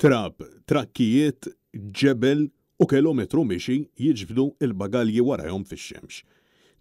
Trab, trakkijiet, ġebel u kelometru mixi jiġbdu l-bagalji warajhom fix-xemx.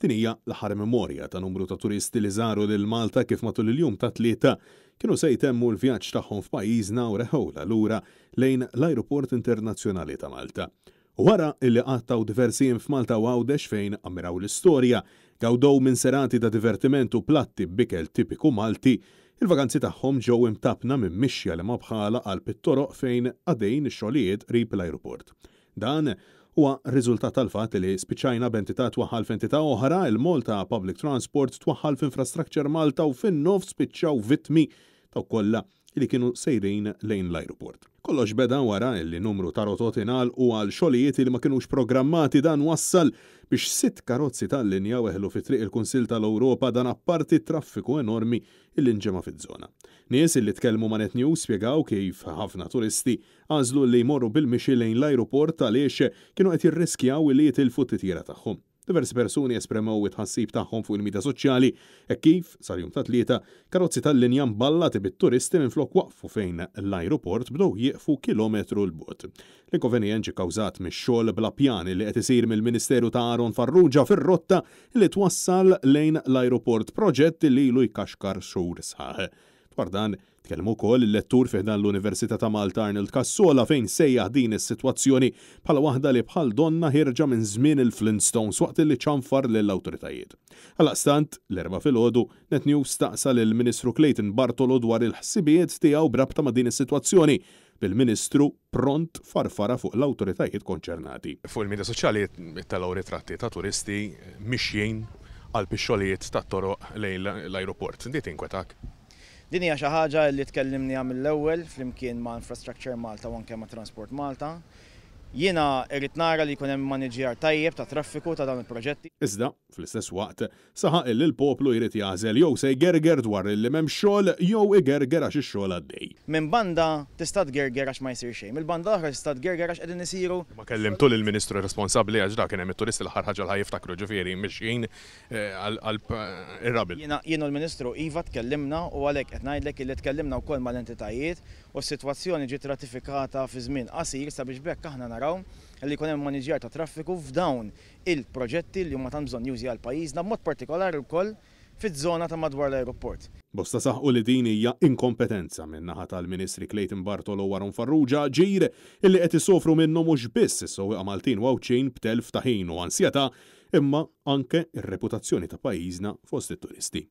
Din hija l-aħħar memorja ta' numru ta' turisti li żaru lil Malta kif matul il-jum tat-Tlieta kienu se jtemmu l-vjaġġ tagħhom f'pajjiżna u reħgħulha lura lejn l-Ajruport Internazzjonali ta' Malta. U wara li qattgħu diversi jiem f'Malta u Għawdex fejn ammiraw l-istorja, gawdew minn serati ta' divertiment u platti b'ikel tipiku Malti, il-vaganzi tagħhom ġew imtappna minn mixja li ma bħalha qalb it-toroq fejn għaddejjin ix-xogħlijiet qrib l-ajruport. Dan huwa riżultat tal-fatt li spiċċajna b'entità twaħħal f'entità oħra, il-Malta Public Transport twaħħal f'Infrastructure Malta u fin-nofs spiċċaw vittmi dawk kollha li kienu sejrin lejn l-ajruport. Kollox beda wara li numru ta' rotot ingħalqu għal xogħlijiet li ma kinux programmati. Dan wassal biex sitt karozzi tal-linja weħlu fi Triq il-Kunsill tal-Ewropa dan apparti t-traffiku enormi li nġema' fiż-żona. Nies li tkellmu ma' Net News spjegaw kif ħafna turisti għażlu li jmorru bil-mixi lejn l-ajruport għaliex kienu qed jirriskjaw li jitilfu t-titjira tagħhom. Diversi persuni espremew it-tħassib tagħhom fuq il-midja soċjali hekk kif, sal-jum tat-Tlieta, karozzi tal-linja mballati bit-turisti minflok waqfu fejn l-ajruport bdew jieqfu kilometru 'l bogħod. L-inkonvenjent ġie kkawżat mix-xogħol bla pjan li qed isir mill-Ministeru ta' Aaron Farrugia fir-rotta li twassal lejn l-ajruport, proġett li ilu jkaxkar xhur sħaħ. Dwar dan, Tkellem ukoll il-lettur fi ħdan l-Università ta' Malta Arnold Cassola fejn sejjaħ din is-sitwazzjoni bħala waħda li bħal donnha ħierġa minn żmien il-Flintstones waqt li ċanfar lill-awtoritajiet. Għaldaqstant, l-Erbgħa filgħodu, Net News staqsa lill-Ministru Clayton Bartolo dwar il-ħsibijiet tiegħu b'rabta ma' din is-sitwazzjoni, bil-Ministru pront farfarha fuq l-awtoritajiet konċernati. Fuq il-midja soċjali ttellgħu ritratti ta' turisti mixjin qalb ix-xogħlijiet tat-toroq lejn l-ajruport. Di tinkwetak? Din hija xi ħaġa li tkellimniha mill-ewwel flimkien ma' Infrastructure Malta u anke ma' Transport Malta. Jiena rrid nara li jkun hemm immaniġġjar tajjeb tat-traffiku ta' dawn il-proġetti. Iżda, fl-istess waqt, saħaq illi l-poplu jrid jagħżel jew se jgerger dwar illi m'hemmx xogħol jew igerger għax ix-xogħol għaddej. Minn banda tista' tgerger għax ma jsir xejn, mill-banda l-oħra tista' tgerger għax qegħdin isiru. Imma kellimtu lill-Ministru responsabbli għax da kien hemm it-turisti l-aħħar ħaġa li ħa jiftakru ġifieri mixjin qalb ir-rubble. Jien u l-Ministru iva tkellimna u għalhekk qed ngħidlek illi tkellimna wkoll mal-entitajiet u s-sitwazzjoni ġiet ratifikata fi żmien qasir sabiex b'hekk aħna naraw li jkun hemm immaniġġjar tat-traffiku f'dawn il-proġetti li huma tant bżonnjużi għal pajjiżna b'mod partikolari wkoll fiż-żona ta' madwar l-ajruport. Bosta saħqu li din hija inkompetenza minn naħa tal-Ministri Clayton Bartolo u Aaron Farrugia, aġir illi qed isofru minnu mhux biss is-sewwieqa Maltin u Għawdxin b'telf ta' ħin u ansjetà imma anke r-reputazzjoni ta' pajjiżna fost it-turisti.